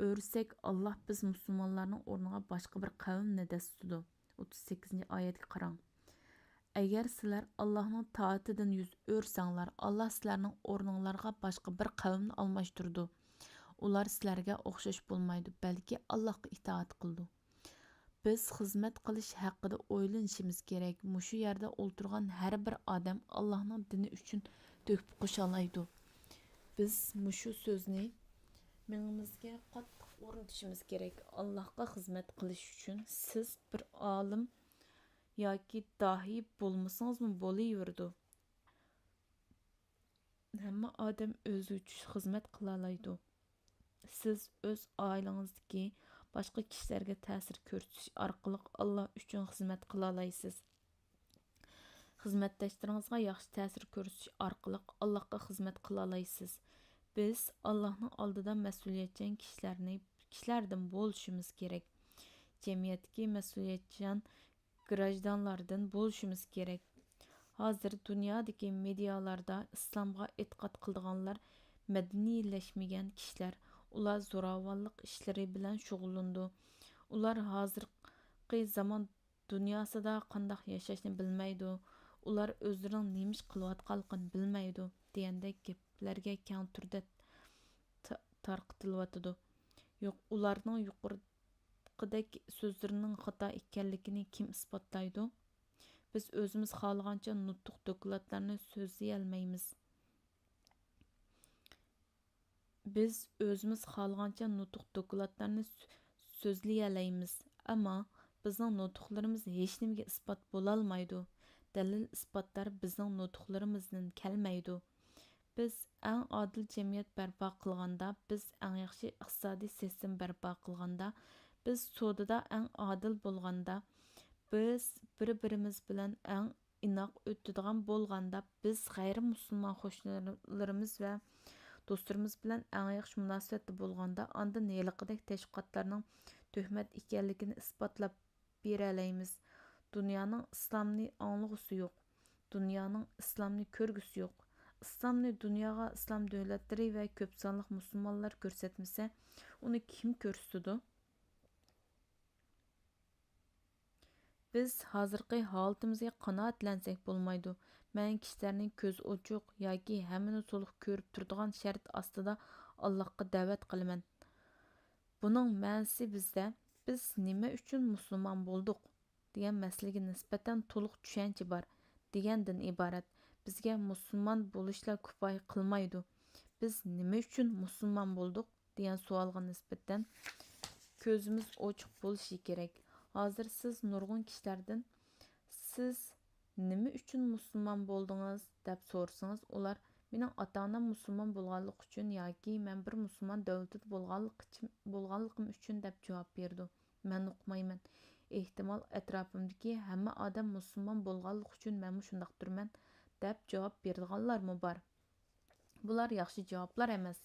ئۆرۈسەك، ئاللا بىز مۇسۇلمانلارنىڭ ئورنىغا باشقا بىر قەۋمنى دەسسىتىدۇ. ئوتتۇز سەككىزىنچى ئايەتكە قاراڭ. ئەگەر سىلەر ئاللانىڭ تائىتىدىن يۈز ئۆرۈسەڭلار، ئاللا سىلەرنىڭ ئورنۇڭلارغا باشقا بىر قەۋمنى ئالماشتۇرىدۇ. ئۇلار سىلەرگە ئوخشاش بولمايدۇ، بەلكى ئاللاغا ئىتائەت قىلىدۇ. بىز خىزمەت قىلىش ھەققىدە ئويلىنىشىمىز كېرەك. مۇشۇ يەردە ئولتۇرغان ھەر بىر ئادەم ئاللاھنىڭ دىنى ئۈچۈن تۆھپە قوشالايدۇ. بىز مۇشۇ سۆزنى مېڭىمىزگە قاتتىق ئورنىتىشىمىز كېرەك. ئاللاھقا خىزمەت قىلىش ئۈچۈن سىز بىر ئالىم ياكى داھىي بولمىسىڭىزمۇ بولۇۋېرىدۇ. ھەممە ئادەم ئۆزىگە چۈش خىزمەت قىلالايدۇ. سىز ئۆز ئائىلىڭىزدىكى باشقا كىشىلەرگە تەسىر كۆرسىتىش ئارقىلىق ئاللا ئۈچۈن خىزمەت قىلالايسىز. خىزمەتداشلىرىڭىزغا ياخشى تەسىر كۆرسىتىش ئارقىلىق ئاللاغا خىزمەت قىلالايسىز. بىز ئاللانىڭ ئالدىدا مەسئۇلىيەتچان كىشىلەرنى، كىشىلەردىن بولۇشىمىز كېرەك. جەمئىيەتتىكى مەسئۇلىيەتچان گراژدانلاردىن بولۇشىمىز كېرەك. ھازىر دۇنيادىكى مېدىيالاردا ئىسلامغا ئېتىقاد قىلىدىغانلار مەدەنىيلەشمىگەن كىشىلەر، ئۇلار زوراۋانلىق ئىشلىرى بىلەن شۇغۇللىنىدۇ. ئۇلار ھازىرقى زامان دۇنياسىدا قانداق ياشاشنى بىلمەيدۇ، ئۇلار ئۆزلىرىنىڭ نېمە ئىش قىلىۋاتقانلىقىنى بىلمەيدۇ دېگەندەك گەپلەرگە كەڭ تۈردە تا-، تارقىتىلىۋاتىدۇ. يوق، ئۇلارنىڭ يۇقىرىقىدەك سۆزلىرىنىڭ خاتا ئىكەنلىكىنى كىم ئىسپاتلايدۇ؟ بىز ئۆزىمىز خالىغانچە نۇتۇق دوكلاتلارنى سۆزلىيەلمەيمىز. بىز ئۆزىمىز خالىغانچە نۇتۇق دوكلاتلارنى سۆ-، سۆزلىيەلەيمىز، ئەمما بىزنىڭ نۇتۇقلىرىمىز ھېچنېمىگە ئىسپات بولالمايدۇ. دەلىل-ئىسپاتلار بىزنىڭ نۇتۇقلىرىمىزدىن كەلمەيدۇ. بىز ئەڭ ئادىل جەمئىيەت بەرپا قىلغاندا، بىز ئەڭ ياخشى ئىقتىسادىي سىستېما بەرپا قىلغاندا، بىز سودىدا ئەڭ ئادىل بولغاندا، بىز بىر-بىرىمىز بىلەن ئەڭ ئىناق ئۆتىدىغان بولغاندا، بىز غەيرىي مۇسۇلمان قوشنىلىرىمىز ۋە دوستلىرىمىز بىلەن ئەڭ ياخشى مۇناسىۋەتتە بولغاندا، ئاندىن ھېلىقىدەك تەشۋىقاتلارنىڭ تۆھمەت ئىكەنلىكىنى ئىسپاتلاپ بېرەلەيمىز. دۇنيانىڭ ئىسلامنى ئاڭلىغۇسى يوق. دۇنيانىڭ ئىسلامنى كۆرگۈسى يوق. ئىسلامنى دۇنياغا ئىسلام دۆلەتلىرى ۋە كۆپ سانلىق مۇسۇلمانلار كۆرسەتمىسە، ئۇنى كىم كۆرسىتىدۇ؟ بىز ھازىرقى ھالىتىمىزگە قانائەتلەنسەك بولمايدۇ. مەن كىشىلەرنى كۆزى ئوچۇق ياكى ھەممىنى تولۇق كۆرۈپ تۇرىدىغان شەرت ئاستىدا ئاللاغا دەۋەت قىلىمەن. بۇنىڭ مەنىسى بىزدە «بىز نېمە ئۈچۈن مۇسۇلمان بولدۇق؟» دېگەن مەسىلىگە نىسبەتەن تولۇق چۈشەنچە بار دېگەندىن ئىبارەت. بىزگە مۇسۇلمان بولۇشلا كۇپايە قىلمايدۇ. بىز نېمە ئۈچۈن مۇسۇلمان بولدۇق؟ دېگەن سوئالغا نىسبەتەن كۆزىمىز ئوچۇق بولۇشى كېرەك. ھازىر سىز نۇرغۇن كىشىلەردىن «سىز نېمە ئۈچۈن مۇسۇلمان بولدىڭىز؟» دەپ سورىسىڭىز، ئۇلار مېنىڭ ئاتا-ئانام مۇسۇلمان بولغانلىقى ئۈچۈن ياكى مەن بىر مۇسۇلمان دۆلىتىدە بولغانلىقىچ-، بولغانلىقىم ئۈچۈن دەپ جاۋاب بېرىدۇ. مەن ئۇقمايمەن. ئېھتىمال، ئەتراپىمدىكى ھەممە ئادەم مۇسۇلمان بولغانلىقى ئۈچۈن مەنمۇ شۇنداقتۇرمەن، دەپ جاۋاب بېرىدىغانلارمۇ بار. بۇلار ياخشى جاۋابلار ئەمەس.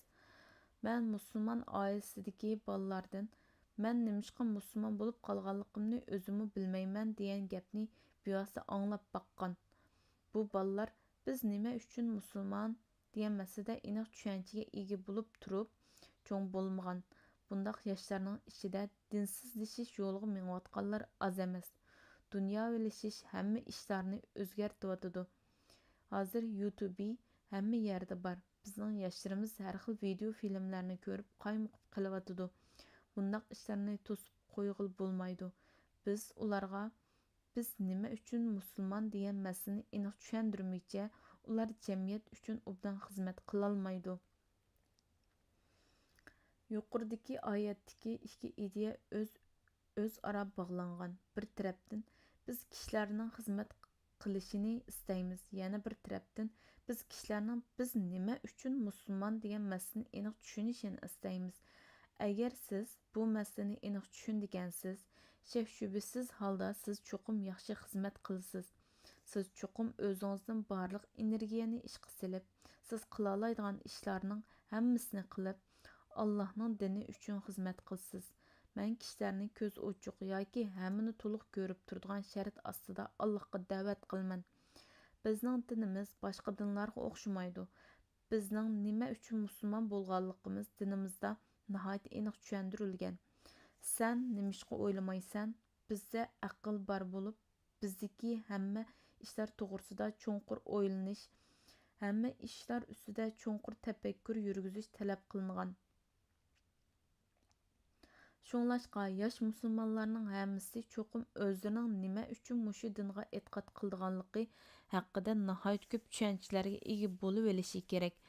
مەن مۇسۇلمان ئائىلىسىدىكى بالىلاردىن، مەن نېمىشقا مۇسۇلمان بولۇپ قالغانلىقىمنى ئۆزۈممۇ بىلمەيمەن، دېگەن گەپنى بىۋاسىتە ئاڭلاپ باققان. بۇ بالىلار، بىز نېمە ئۈچۈن مۇسۇلمان؟ دېگەن مەسىلىدە ئېنىق چۈشەنچىگە ئىگە بولۇپ تۇرۇپ چوڭ بولمىغان. بۇنداق ياشلارنىڭ ئىچىدە دىنسىزلىشىش يولىغا مېڭىۋاتقانلار ئاز ئەمەس. دۇنياۋىلىشىش ھەممە ئىشلارنى ئۆزگەرتىۋاتىدۇ. ھازىر يۇتۇبى ھەممە يەردە بار. بىزنىڭ ياشلىرىمىز ھەر خىل ۋىدېئو فىلىملەرنى كۆرۈپ قايمۇقۇپ قېلىۋاتىدۇ. بۇنداق ئىشلارنى توسۇپ قويغىلى بولمايدۇ. بىز ئۇلارغا بىز نېمە ئۈچۈن مۇسۇلمان دېگەن مەسىلىنى ئېنىق چۈشەندۈرمىگۈچە، ئۇلار جەمئىيەت ئۈچۈن ئوبدان خىزمەت قىلالمايدۇ. يۇقىرىدىكى ئايەتتىكى ئىككى ئىدىيە ئۆز، ئۆزئارا باغلانغان. بىر تەرەپتىن، بىز كىشىلەرنىڭ خىزمەت قىلىشىنى ئىستەيمىز، يەنە بىر تەرەپتىن، بىز كىشىلەرنىڭ بىز نېمە ئۈچۈن مۇسۇلمان دېگەن مەسىلىنى ئېنىق چۈشىنىشىنى ئىستەيمىز. ئەگەر سىز بۇ مەسىلىنى ئېنىق چۈشىنىدىكەنسىز، شەك-شۈبھىسىز ھالدا سىز چوقۇم ياخشى خىزمەت قىلىسىز. سىز چوقۇم ئۆزىڭىزدىن بارلىق ئېنېرگىيەنى ئىشقا سېلىپ، سىز قىلالايدىغان ئىشلارنىڭ ھەممىسىنى قىلىپ، ئاللاھنىڭ دىنى ئۈچۈن خىزمەت قىلىسىز. مەن كىشىلەرنى كۆز ئوچۇق ياكى ھەممىنى تولۇق كۆرۈپ تۇرىدىغان شەرت ئاستىدا ئاللاھقا دەۋەت قىلىمەن. بىزنىڭ دىنىمىز باشقا دىنلارغا ئوخشىمايدۇ. بىزنىڭ نېمە ئۈچۈن مۇسۇلمان بولغانلىقىمىز دىنىمىزدا ناھايىتى ئېنىق چۈشەندۈرۈلگەن. سەن نېمىشقا ئويلىمايسەن؟ بىزدە ئەقىل بار بولۇپ، بىزدىكى ھەممە ئىشلار توغرىسىدا چوڭقۇر ئويلىنىش، ھەممە ئىشلار ئۈستىدە چوڭقۇر تەپەككۇر يۈرگۈزۈش تەلەپ قىلىنغان. شۇڭلاشقا، ياش مۇسۇلمانلارنىڭ ھەممىسى چوقۇم ئۆزلىرىنىڭ نېمە ئۈچۈن مۇشۇ دىنغا ئېتىقاد قىلىدىغانلىقى ھەققىدە ناھايىتى كۆپ چۈشەنچىلەرگە ئىگە بولۇۋېلىشى كېرەك.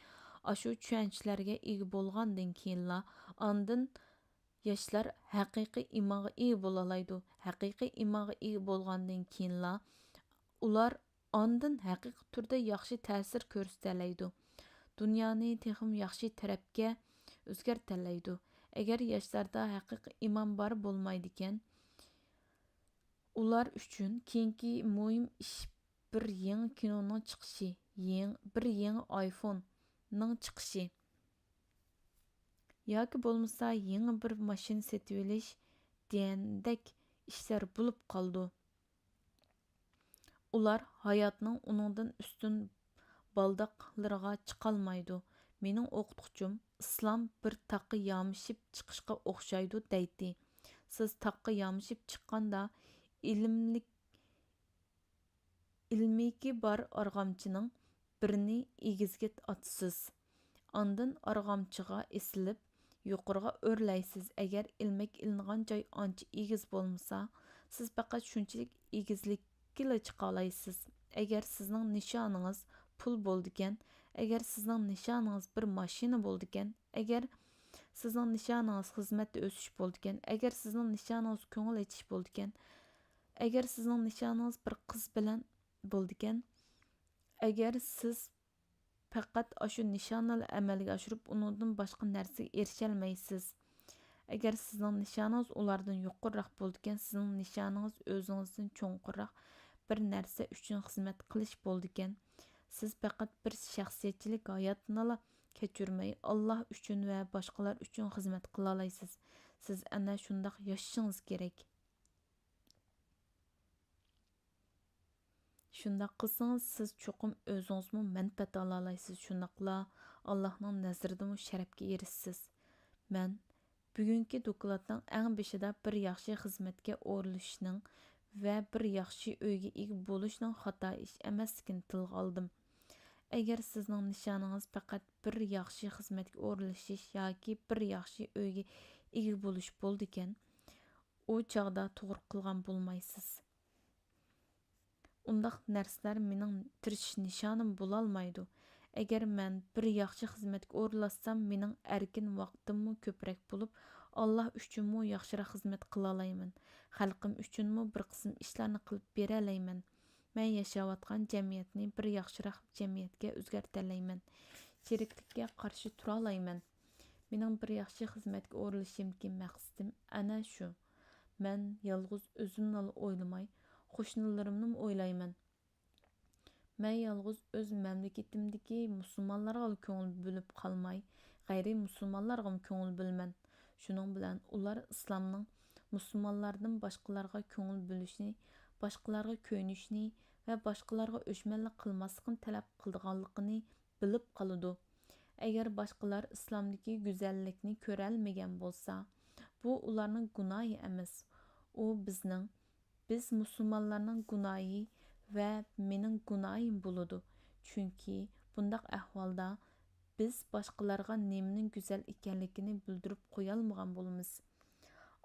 ئاشۇ چۈشەنچىلەرگە ئىگە بولغاندىن كېيىنلا، ئاندىن ياشلار ھەقىقىي ئىمانغا ئىگە بولالايدۇ. ھەقىقىي ئىمانغا ئىگە بولغاندىن كېيىنلا، ئۇلار ئاندىن ھەقىقىي تۈردە ياخشى تەسىر كۆرسىتەلەيدۇ. دۇنيانى تېخىمۇ ياخشى تەرەپكە ئۆزگەرتەلەيدۇ. ئەگەر ياشلاردا ھەقىقىي ئىمان بار بولمايدىكەن، ئۇلار ئۈچۈن كېيىنكى مۇھىم ئىش بىر يېڭى كىنونىڭ چىقىشى، يېڭى، بىر يېڭى ئايفوننىڭ چىقىشى ياكى بولمىسا يېڭى بىر ماشىنا سېتىۋېلىش دېگەندەك ئىشلار بولۇپ قالىدۇ. ئۇلار ھاياتنىڭ ئۇنىڭدىن ئۈستۈن بالداقلىرىغا چىقالمايدۇ. مېنىڭ ئوقۇتقۇچىم، «ئىسلام بىر تاغقا يامىشىپ چىقىشقا ئوخشايدۇ» دەيتتى. سىز تاغقا يامىشىپ چىققاندا، ئىلىملىك، ئىلمىكى بار ئارغامچىنىڭ بىرىنى ئېگىزگە ئاتىسىز. ئاندىن ئارغامچىغا ئېسىلىپ، يۇقىرىغا ئۆرلەيسىز. ئەگەر ئىلمەك ئېلىنغان جاي ئانچە ئېگىز بولمىسا، سىز پەقەت شۇنچىلىك ئېگىزلىككىلا چىقالايسىز. ئەگەر سىزنىڭ نىشانىڭىز پۇل بولىدىكەن، ئەگەر سىزنىڭ نىشانىڭىز بىر ماشىنا بولىدىكەن، ئەگەر سىزنىڭ نىشانىڭىز خىزمەتتە ئۆسۈش بولىدىكەن، ئەگەر سىزنىڭ نىشانىڭىز كۆڭۈل ئېچىش بولىدىكەن، ئەگەر سىزنىڭ نىشانىڭىز بىر قىز بىلەن بولىدىكەن، ئەگەر سىز پەقەت ئاشۇ نىشاننىلا ئەمەلگە ئاشۇرۇپ، ئۇنىڭدىن باشقا نەرسىگە ئېرىشەلمەيسىز. ئەگەر سىزنىڭ نىشانىڭىز ئۇلاردىن يۇقىرىراق بولىدىكەن، سىزنىڭ نىشانىڭىز ئۆزىڭىزدىن چوڭقۇرراق بىر نەرسە ئۈچۈن خىزمەت قىلىش بولىدىكەن، سىز پەقەت بىر شەخسىيەتچىلىك ھاياتنىلا كەچۈرمەي، ئاللا ئۈچۈن ۋە باشقىلار ئۈچۈن خىزمەت قىلالايسىز. سىز ئەنە شۇنداق ياشىشىڭىز كېرەك. شۇنداق قىلسىڭىز، سىز چوقۇم ئۆزىڭىزمۇ مەنپەئەت ئالالايسىز، شۇنداقلا ئاللاھنىڭ نەزىرىدىمۇ شەرەپكە ئېرىشىسىز. مەن بۈگۈنكى دوكلاتنىڭ ئەڭ بېشىدا بىر ياخشى خىزمەتكە ئورۇنلىشىشنىڭ ۋە بىر ياخشى ئۆيگە ئىگە بولۇشنىڭ خاتا ئىش ئەمەسلىكىنى تىلغا ئالدىم. ئەگەر سىزنىڭ نىشانىڭىز پەقەت بىر ياخشى خىزمەتكە ئورۇنلىشىش ياكى بىر ياخشى ئۆيگە ئىگە بولۇش بولىدىكەن، ئۇ چاغدا توغرا قىلغان بولمايسىز. ئۇنداق نەرسىلەر مېنىڭ تىرىشىش نىشانىم بولالمايدۇ. ئەگەر مەن بىر ياخشى خىزمەتكە ئورۇنلاشسام، مېنىڭ ئەركىن ۋاقتىممۇ كۆپرەك بولۇپ، ئاللا ئۈچۈنمۇ ياخشىراق خىزمەت قىلالايمەن. خەلقىم ئۈچۈنمۇ بىر قىسىم ئىشلارنى قىلىپ بېرەلەيمەن. مەن ياشاۋاتقان جەمئىيەتنى بىر ياخشىراق جەمئىيەتكە ئۆزگەرتەلەيمەن. چىرىكلىككە قارشى تۇرالايمەن. مېنىڭ بىر ياخشى خىزمەتكە ئورۇنلىشىشىمدىكى مەقسىتىم ئەنە شۇ. مەن يالغۇز ئۆزۈمنىلا ئويلىماي، قوشنىلىرىمنىمۇ ئويلايمەن. مەن يالغۇز ئۆز مەملىكىتىمدىكى مۇسۇلمانلارغىلا كۆڭۈل بۆلۈپ قالماي، غەيرىي مۇسۇلمانلارغىمۇ كۆڭۈل بۆلىمەن. شۇنىڭ بىلەن ئۇلار ئىسلامنىڭ مۇسۇلمانلاردىن باشقىلارغا كۆڭۈل بۆلۈشنى، باشقىلارغا كۆيۈنۈشنى ۋە باشقىلارغا ئۆچمەنلىك قىلماسلىقنى تەلەپ قىلىدىغانلىقىنى بىلىپ قالىدۇ. ئەگەر باشقىلار ئىسلامدىكى گۈزەللىكنى كۆرەلمىگەن بولسا، بۇ ئۇلارنىڭ گۇناھى ئەمەس. ئۇ بىزنىڭ، بىز مۇسۇلمانلارنىڭ گۇناھى ۋە مېنىڭ گۇناھىم بولىدۇ. چۈنكى بۇنداق ئەھۋالدا بىز باشقىلارغا نېمىنىڭ گۈزەل ئىكەنلىكىنى بىلدۈرۈپ قويالمىغان بولىمىز.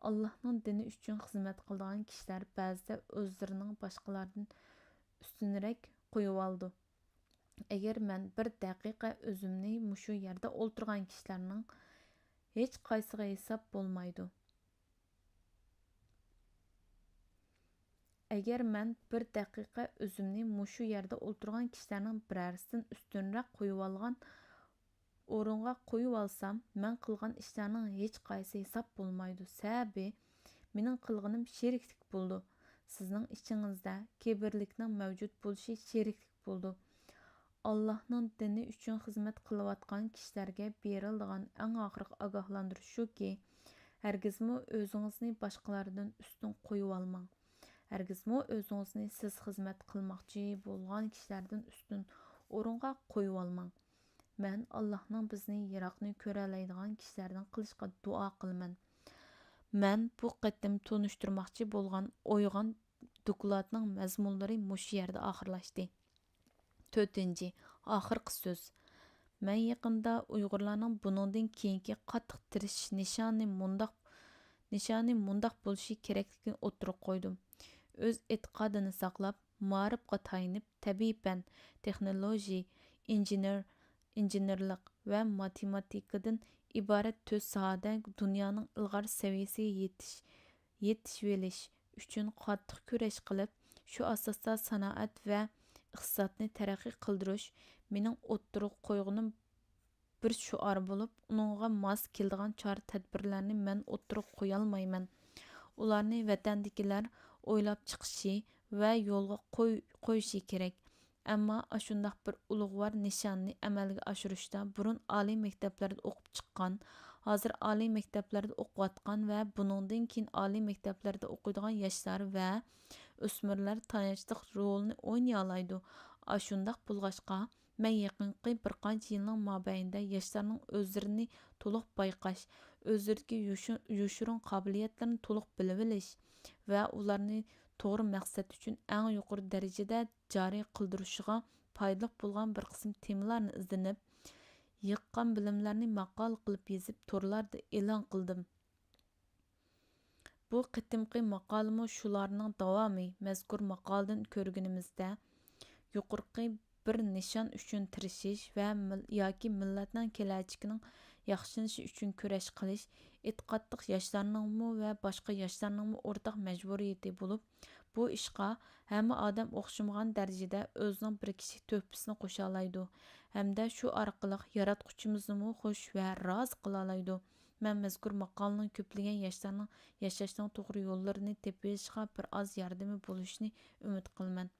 ئاللاھنىڭ دىنى ئۈچۈن خىزمەت قىلىدىغان كىشىلەر بەزىدە ئۆزلىرىنىڭ باشقىلاردىن ئۈستۈنرەك قويۇۋالىدۇ. ئەگەر مەن بىر دەقىقە ئۆزۈمنى مۇشۇ يەردە ئولتۇرغان كىشىلەرنىڭ ھېچقايسىغا ھېساب بولمايدۇ. ئەگەر مەن بىر دەقىقە ئۆزۈمنى مۇشۇ يەردە ئولتۇرغان كىشىلەرنىڭ بىرەرسىدىن ئۈستۈنرەك قويۇۋالغان ئورۇنغا قويۇۋالسام، مەن قىلغان ئىشلارنىڭ ھېچقايسى ھېساب بولمايدۇ. سەۋەبى، مېنىڭ قىلغىنىم شېرىكلىك بولىدۇ. سىزنىڭ ئىچىڭىزدە كىبىرلىكنىڭ مەۋجۇت بولۇشى شېرىكلىك بولىدۇ. ئاللاھنىڭ دىنى ئۈچۈن خىزمەت قىلىۋاتقان كىشىلەرگە بېرىلىدىغان ئەڭ ئاخىرقى ئاگاھلاندۇرۇش شۇكى، ھەرگىزمۇ ئۆزىڭىزنى باشقىلاردىن ئۈستۈن قويۇۋالماڭ. ھەرگىزمۇ ئۆزىڭىزنى سىز خىزمەت قىلماقچى بولغان كىشىلەردىن ئۈستۈن ئورۇنغا قويۇۋالماڭ. مەن ئاللاھنىڭ بىزنى يىراقنى كۆرەلەيدىغان كىشىلەردىن قىلىشقا دۇئا قىلىمەن. مەن بۇ قېتىم تونۇشتۇرماقچى بولغان ئويغان دوكلاتنىڭ مەزمۇنلىرى مۇشۇ يەردە ئاخىرلاشتى. تۆتىنچى، ئاخىرقى سۆز. مەن يېقىندا ئۇيغۇرلارنىڭ بۇنىڭدىن كېيىنكى قاتتىق تىرىشىش نىشانى مۇنداق، نىشانى مۇنداق بولۇشى كېرەكلىكىنى ئوتتۇرىغا قويدۇم. ئۆز ئېتىقادىنى ساقلاپ، مائارىپقا تايىنىپ، تەبىئىي پەن، تېخنولوژىيە، ئىنژېنېر، ئىنژېنېرلىق ۋە ماتېماتىكىدىن ئىبارەت تۆت ساھەدە دۇنيانىڭ ئىلغار سەۋىيەسىگە يېتىش، يېتىشىۋېلىش ئۈچۈن قاتتىق كۈرەش قىلىپ، شۇ ئاساستا سانائەت ۋە ئىقتىسادنى تەرەققىي قىلدۇرۇش مېنىڭ ئوتتۇرىغا قويغىنىم بىر شوئار بولۇپ، ئۇنىڭغا ماس كېلىدىغان چارە-تەدبىرلەرنى مەن ئوتتۇرىغا قويالمايمەن. ئۇلارنى ۋەتەندىكىلەر ئويلاپ چىقىشى ۋە يولغا قوي-، قويۇشى كېرەك. ئەمما ئاشۇنداق بىر ئۇلۇغۋار نىشاننى ئەمەلگە ئاشۇرۇشتا بۇرۇن ئالىي مەكتەپلەردە ئوقۇپ چىققان، ھازىر ئالىي مەكتەپلەردە ئوقۇۋاتقان ۋە بۇنىڭدىن كېيىن ئالىي مەكتەپلەردە ئوقۇيدىغان ياشلار ۋە ئۆسمۈرلەر تايانچلىق رولىنى ئوينىيالايدۇ. ئاشۇنداق بولغاچقا، مەن يېقىنقى بىر قانچە يىلنىڭ مابەينىدە ياشلارنىڭ ئۆزلىرىنى تولۇق بايقاش، ئۆزلىرىدىكى يوشۇ-، يوشۇرۇن قابىلىيەتلىرىنى تولۇق بىلىۋېلىش ۋە ئۇلارنى توغرا مەقسەت ئۈچۈن ئەڭ يۇقىرى دەرىجىدە جارى قىلدۇرۇشىغا پايدىلىق بولغان بىر قىسىم تېمىلارنى ئىزدىنىپ، يىغقان بىلىملەرنى ماقالە قىلىپ يېزىپ، تورلاردا ئېلان قىلدىم. بۇ قېتىمقى ماقالىمۇ شۇلارنىڭ داۋامى. مەزكۇر ماقالىدىن كۆرگىنىمىزدە، يۇقىرىقى بىر نىشان ئۈچۈن تىرىشىش ۋە مىل-، ياكى مىللەتنىڭ كېلەچىكىنىڭ ياخشىلىنىشى ئۈچۈن كۈرەش قىلىش ئېتىقادلىق ياشلارنىڭمۇ ۋە باشقا ياشلارنىڭمۇ ئورتاق مەجبۇرىيىتى بولۇپ، بۇ ئىشقا ھەممە ئادەم ئوخشىمىغان دەرىجىدە ئۆزىنىڭ بىر كىچىك تۆھپىسىنى قوشالايدۇ ھەمدە شۇ ئارقىلىق ياراتقۇچىمىزنىمۇ خۇش ۋە رازى قىلالايدۇ. مەن مەزكۇر ماقالىنىڭ كۆپلىگەن ياشلارنىڭ ياشاشنىڭ توغرا يوللىرىنى تېپىۋېلىشىغا بىر ئاز ياردىمى بولۇشىنى ئۈمىد قىلىمەن.